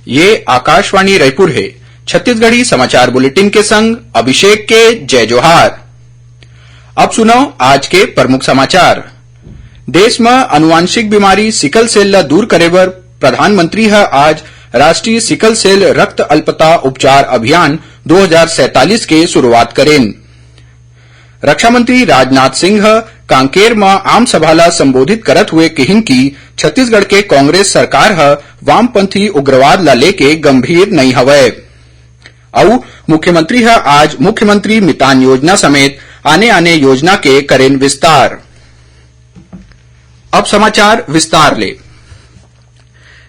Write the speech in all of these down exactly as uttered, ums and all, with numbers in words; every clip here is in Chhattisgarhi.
ये आकाशवाणी रायपुर हे। छत्तीसगढ़ी समाचार बुलेटिन के संग अभिषेक के जय जोहार। अब सुनव आज के प्रमुख समाचार। देश म आनुवंशिक बीमारी सिकल सेल ल दूर करे बर प्रधानमंत्री ह आज राष्ट्रीय सिकल सेल रक्त अल्पता उपचार अभियान दो हजार सैंतालीस के शुरुआत करेन। रक्षा मंत्री राजनाथ सिंह ह कांकेर म आम सभा ल संबोधित करत हुए किहिन कि छत्तीसगढ़ के कांग्रेस सरकार ह वामपंथी उग्रवाद ल लेके गंभीर नइ हवय। अउ मुख्यमंत्री ह आज मुख्यमंत्री मितान योजना समेत आने-आने योजना के करेन विस्तार। अब समाचार विस्तार ले।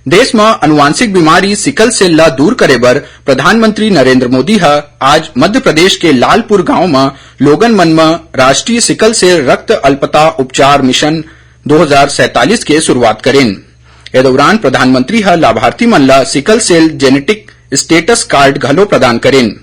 देश म आनुवंशिक बीमारी सिकल सेल ल दूर करे बर प्रधानमंत्री नरेंद्र मोदी ह आज मध्य प्रदेश के लालपुर गांव म लोगन मन म राष्ट्रीय सिकल सेल रक्त अल्पता उपचार मिशन दो हजार सैंतालीस के शुरुआत करेन। ए दौरान प्रधानमंत्री ह लाभार्थी मन ल sickle cell genetic status card घलो प्रदान करेन।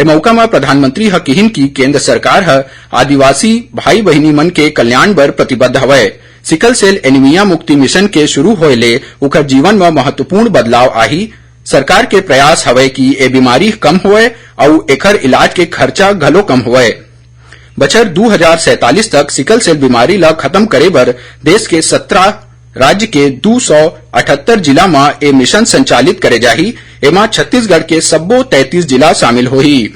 ए मउका म प्रधानमंत्री ह किहिन कि केंद्र सरकार ह आदिवासी भाई बहिनी मन के कल्याण बर प्रतिबद्ध हवय। सिकल सेल एनीमिया मुक्ति मिशन के शुरू होए ले उखर जीवन म महत्वपूर्ण बदलाव आही। सरकार के प्रयास हवय कि ए बीमारी कम होवय अउ एखर इलाज के खर्चा घलो कम होवय। बछर दू हजार सैंतालीस तक सिकल सेल बीमारी ल खतम करे बर देश के सत्रह राज्य के दू सौ अठहत्तर जिला म ए मिशन संचालित करे जाही। एमा छत्तीसगढ़ के सब्बो तैंतीस जिला शामिल होही।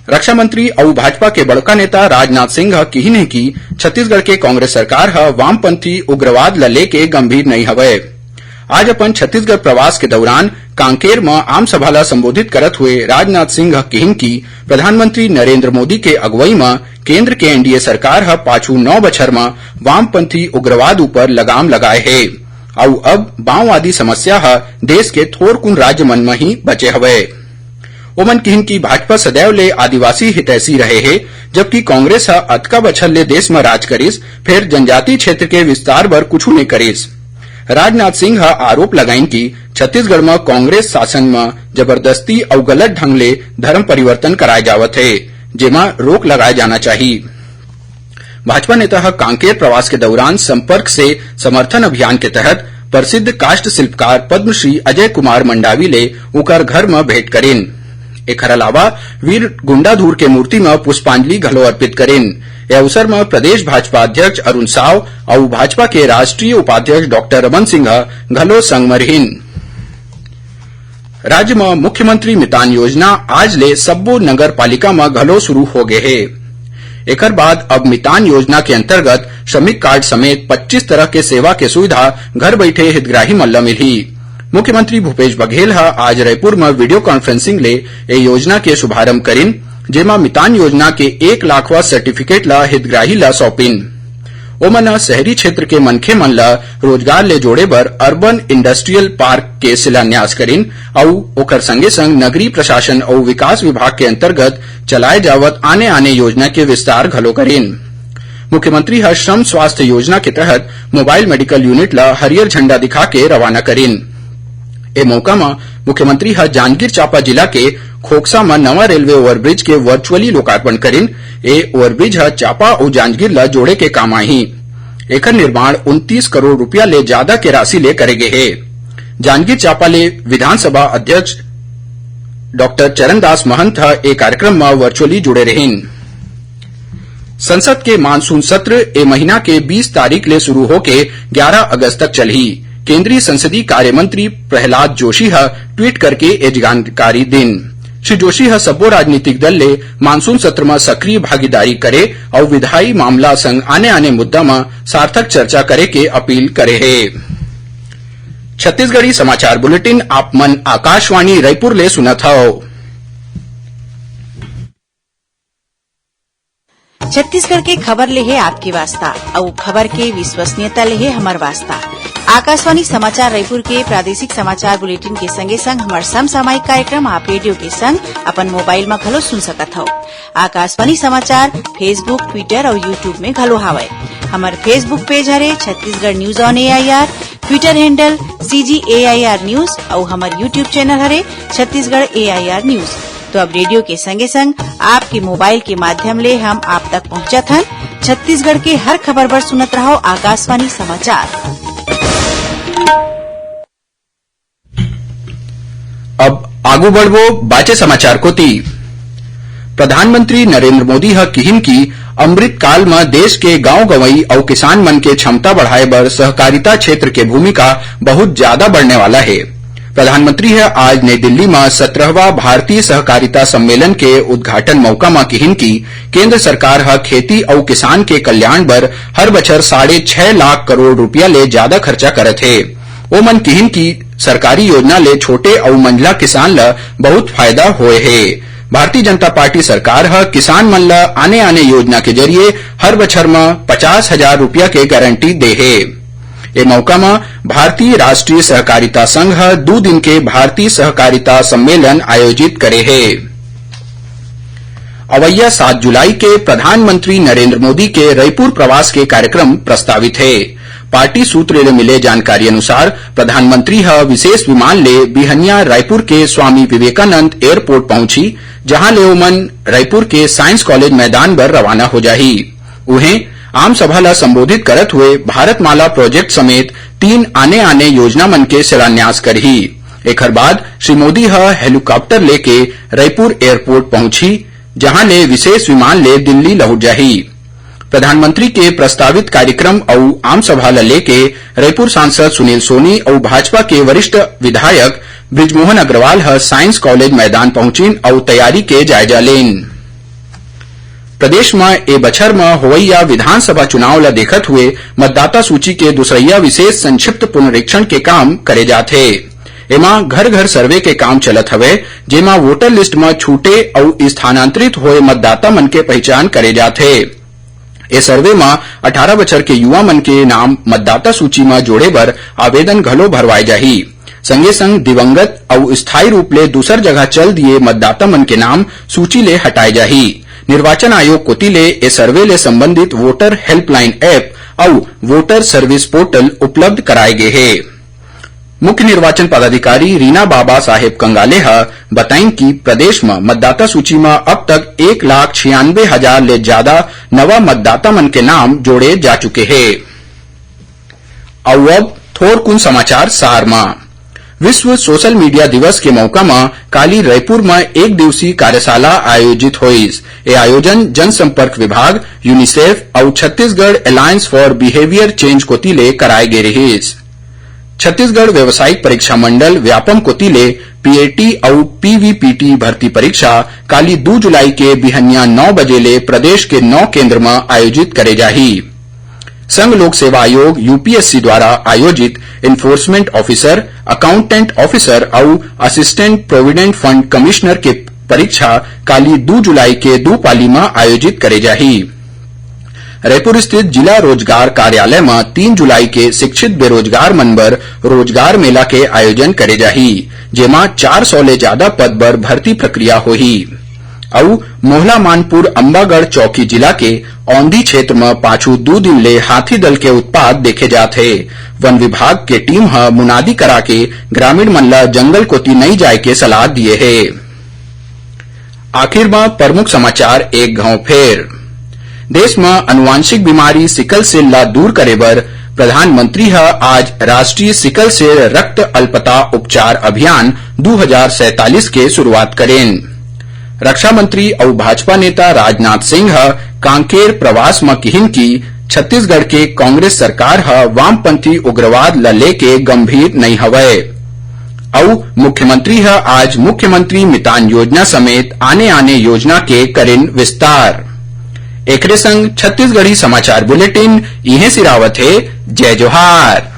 रक्षा मंत्री अउ भाजपा के बड़का नेता राजनाथ सिंह ह किहिन हे कि छत्तीसगढ़ के कांग्रेस सरकार ह वामपंथी उग्रवाद ल लेके गंभीर नइ हवय। आज अपन छत्तीसगढ़ प्रवास के दौरान कांकेर म आम सभा ल संबोधित करत हुए राजनाथ सिंह ह किहिन कि प्रधानमंत्री नरेंद्र मोदी के अगुवई म केंद्र के एनडीए सरकार ह पाछू नौ बछर म वामपंथी उग्रवाद ऊपर लगाम लगाए हे, अउ अब माओवादी समस्या ह देश के थोरकुन राज्य मन म ही बचे हवय। ओमन किहिन कि भाजपा सदैव ले आदिवासी हितैषी रहे हे, जबकि कांग्रेस ह अतका बछर ले देश म राज करिस, फेर जनजाति क्षेत्र के विस्तार बर कुछु नइ करिस। राजनाथ सिंह ह आरोप लगाइन कि छत्तीसगढ़ म कांग्रेस शासन म जबरदस्ती अउ गलत ढंग ले धर्म परिवर्तन कराए जावत हे, जेमा रोक लगाए जाना चाही। भाजपा नेता ह कांकेर प्रवास के दौरान संपर्क से समर्थन अभियान के तहत प्रसिद्ध काष्ठ शिल्पकार पद्मश्री अजय कुमार मंडावी ले उकर घर म भेंट करेन। एखर अलावा वीर गुंडाधुर के मूर्ति म पुष्पांजलि घलो अर्पित करेन। ए अवसर म प्रदेश भाजपा अध्यक्ष अरुण साव अउ भाजपा के राष्ट्रीय उपाध्यक्ष डॉक्टर रमन सिंह ह घलो संग म रिहिन। राज्य म मुख्यमंत्री मितान योजना आज ले सब्बो नगर पालिका म घलो शुरू हो गे हे। एकर बाद अब मितान योजना के अंतर्गत श्रमिक कार्ड समेत पच्चीस तरह के सेवा के सुविधा घर बइठे हितग्राही मन ल मिलही। मुख्यमंत्री भूपेश बघेल ह आज रायपुर म वीडियो कॉन्फ्रेंसिंग ले ए योजना के शुभारंभ करिन, जेमा मितान योजना के एक लाखवा सर्टिफिकेट ल हितग्राही ल सौंपिन। ओमन ह शहरी क्षेत्र के मनखे मन ल रोजगार ले जोड़े बर अर्बन इंडस्ट्रियल पार्क के शिलान्यास करिन अउ ओकर संगे-संग नगरीय प्रशासन अउ विकास विभाग के अंतर्गत चलाए जावत आने-आने योजना के विस्तार घलो करिन। मुख्यमंत्री ह श्रम स्वास्थ्य योजना के तहत मोबाइल मेडिकल यूनिट ल हरियर झंडा दिखा के रवाना करिन। ए मौका म मुख्यमंत्री ह जांजगीर चांपा जिला के खोखसा म नवा रेलवे ओवरब्रिज के वर्चुअली लोकार्पण करिन। ए ओवरब्रिज ह चांपा अउ जांजगीर ल जोड़े के काम आही। एखर निर्माण उनतीस करोड़ रुपया ले जादा के राशि ले करे गे हे। जांजगीर चांपा ले विधानसभा अध्यक्ष डॉक्टर चरणदास महंत ह ए कार्यक्रम म वर्चुअली जुड़े रहिन। संसद के मानसून सत्र ए महीना के बीस तारीख ले शुरू होके ग्यारह अगस्त तक चलही। केंद्रीय संसदीय कार्य मंत्री प्रहलाद जोशी ह ट्वीट करके ए जानकारी दीन। श्री जोशी ह सब्बो राजनीतिक दल ले मानसून सत्र म सक्रिय भागीदारी करे अउ विधायी मामला संग आने-आने मुद्दा म सार्थक चर्चा करे के अपील करे हे। छत्तीसगढ़ी समाचार बुलेटिन आप मन आकाशवाणी रायपुर ले सुनत हव। छत्तीसगढ़ के खबर ले हे आपके वास्ता, अउ खबर के विश्वसनीयता ले हे हमर वास्ता। आकाशवाणी समाचार रायपुर के प्रादेशिक समाचार बुलेटिन के संगे संग हमर समसामयिक कार्यक्रम आप रेडियो के संग अपन मोबाइल म घलो सुन सकत हव। आकाशवाणी समाचार Facebook, Twitter अउ YouTube में घलो हावय। हमर Facebook पेज हरे Chhattisgarh news on AIR, Twitter handle CG AIR news अउ हमर YouTube चैनल हरे छत्तीसगढ़ एआईआर न्यूज। तो अब रेडियो के संगे संग आपके मोबाइल के माध्यम ले हम आप तक पहुंचत हन। छत्तीसगढ़ के हर खबर बर सुनत रहव आकाशवाणी समाचार। आगू बढ़बो बाचे समाचार कोति। प्रधानमंत्री नरेंद्र मोदी ह किहिन कि अमृत काल म देश के गांव गंवई अउ किसान मन के क्षमता बढ़ाए बर सहकारिता क्षेत्र के भूमिका बहुत ज्यादा बढ़ने वाला हे। प्रधानमंत्री ह आज नई दिल्ली म सत्रहवां भारतीय सहकारिता सम्मेलन के उद्घाटन मौका म किहिन कि केंद्र सरकार ह खेती अउ किसान के कल्याण बर हर बछर साढ़े छह लाख करोड़ रुपया ले ज्यादा खर्चा करत हे। ओमन किहिन कि सरकारी योजना ले छोटे अउ मंझला किसान ल बहुत फायदा होए हे। भारतीय जनता पार्टी सरकार ह किसान मन ल आने-आने योजना के जरिए हर बछर म पचास हजार रुपया के गारंटी दे हे। ए मौका म भारतीय राष्ट्रीय सहकारिता संघ ह दू दिन के भारतीय सहकारिता सम्मेलन आयोजित करे हे। अवइया सात जुलाई के प्रधानमंत्री नरेंद्र मोदी के रईपुर प्रवास के कार्यक्रम प्रस्तावित हे। पार्टी सूत्र ले मिले जानकारी अनुसार, प्रधानमंत्री ह विशेष विमान ले बिहनिया रायपुर के स्वामी विवेकानंद एयरपोर्ट पहुंची, जहां ले ओमन रायपुर के साइंस कॉलेज मैदान बर रवाना हो जाही। उहें, आम सभा ल संबोधित करत हुए भारतमाला प्रोजेक्ट समेत तीन आने-आने योजना मन के शिलान्यास करही। एखर बाद श्री मोदी ह हेलीकॉप्टर लेके रायपुर एयरपोर्ट पहुंची, जहां ले विशेष विमान ले दिल्ली लहुट जाही। प्रधानमंत्री के प्रस्तावित कार्यक्रम अउ आम सभा ल लेके रायपुर सांसद सुनील सोनी अउ भाजपा के वरिष्ठ विधायक बृजमोहन अग्रवाल ह साइंस कॉलेज मैदान पहुंचिन अउ तैयारी के जायजा लेन। प्रदेश म ए बछर म होवइया विधानसभा चुनाव ल देखत हुए मतदाता सूची के दूसरइया विशेष संक्षिप्त पुनरीक्षण के काम करे जात हे। एमा घर-घर सर्वे के काम चलत हवय, जेमा वोटर लिस्ट म छूटे अउ स्थानांतरित होए मतदाता मन के पहिचान करे जात हे। ए सर्वे म अठारह बछर के युवा मन के नाम मतदाता सूची म जोड़े बर आवेदन घलो भरवाए जाही। संगे संग दिवंगत अउ स्थायी रूप ले दूसर जगह चल दिए मतदाता मन के नाम सूची ले हटाए जाही। निर्वाचन आयोग कोति ले ए सर्वे ले संबंधित वोटर हेल्पलाइन ऐप अउ वोटर सर्विस पोर्टल उपलब्ध कराए गे हे। मुख्य निर्वाचन पदाधिकारी रीना बाबा साहेब कंगाले ह बताइन कि प्रदेश म मतदाता सूची म अब तक एक लाख छियानवे हजार ले ज्यादा नवा मतदाता मन के नाम जोड़े जा चुके हे। अउ अब थोरकुन समाचार सार म। विश्व सोशल मीडिया दिवस के मौका म काली रायपुर म एक दिवसीय कार्यशाला आयोजित होइस। ए आयोजन जनसंपर्क विभाग, यूनिसेफ अउ Chhattisgarh alliance for behaviour change कोति ले कराए गे रिहिस। छत्तीसगढ़ व्यावसायिक परीक्षा मंडल व्यापम कोति ले पीएटी अउ पीवीपीटी भर्ती परीक्षा काली दू जुलाई के बिहनिया नौ बजे ले प्रदेश के नौ केंद्र म आयोजित करे जाही। संघ लोक सेवा आयोग, यूपीएससी द्वारा आयोजित एनफोर्समेंट ऑफिसर, अकाउंटेंट ऑफिसर अउ असिस्टेंट प्रोविडेंट फंड कमिश्नर के परीक्षा काली दू जुलाई के दू पाली म आयोजित करे जाही। रायपुर स्थित जिला रोजगार कार्यालय म तीन जुलाई के शिक्षित बेरोजगार मन बर रोजगार मेला के आयोजन करे जाही, जेमा चार सौ ले जादा पद बर भर्ती प्रक्रिया होही। अउ मोहला मानपुर अम्बागढ़ चौकी जिला के औंधी क्षेत्र म पाछू दू दिन ले हाथी दल के उत्पात देखे जात हे। वन विभाग के टीम ह मुनादी करा के ग्रामीण मन ल जंगल कोति नइ जाय के सलाह दिए हे। आखिर म प्रमुख समाचार एक घांव फेर। देश म आनुवंशिक बीमारी सिकल सेल ला दूर करे बर प्रधानमंत्री ह आज राष्ट्रीय सिकल सेल रक्त अल्पता उपचार अभियान दू हजार सैंतालीस के शुरुआत करेन। रक्षा मंत्री अउ भाजपा नेता राजनाथ सिंह ह कांकेर प्रवास म किहिन कि छत्तीसगढ़ के कांग्रेस सरकार ह वामपंथी उग्रवाद ल लेके गंभीर नइ हवय। अउ मुख्यमंत्री ह आज मुख्यमंत्री मितान योजना समेत आने-आने योजना के करेन विस्तार। एकरे संग छत्तीसगढ़ी समाचार बुलेटिन इहें सिरावत हे। जय जोहार।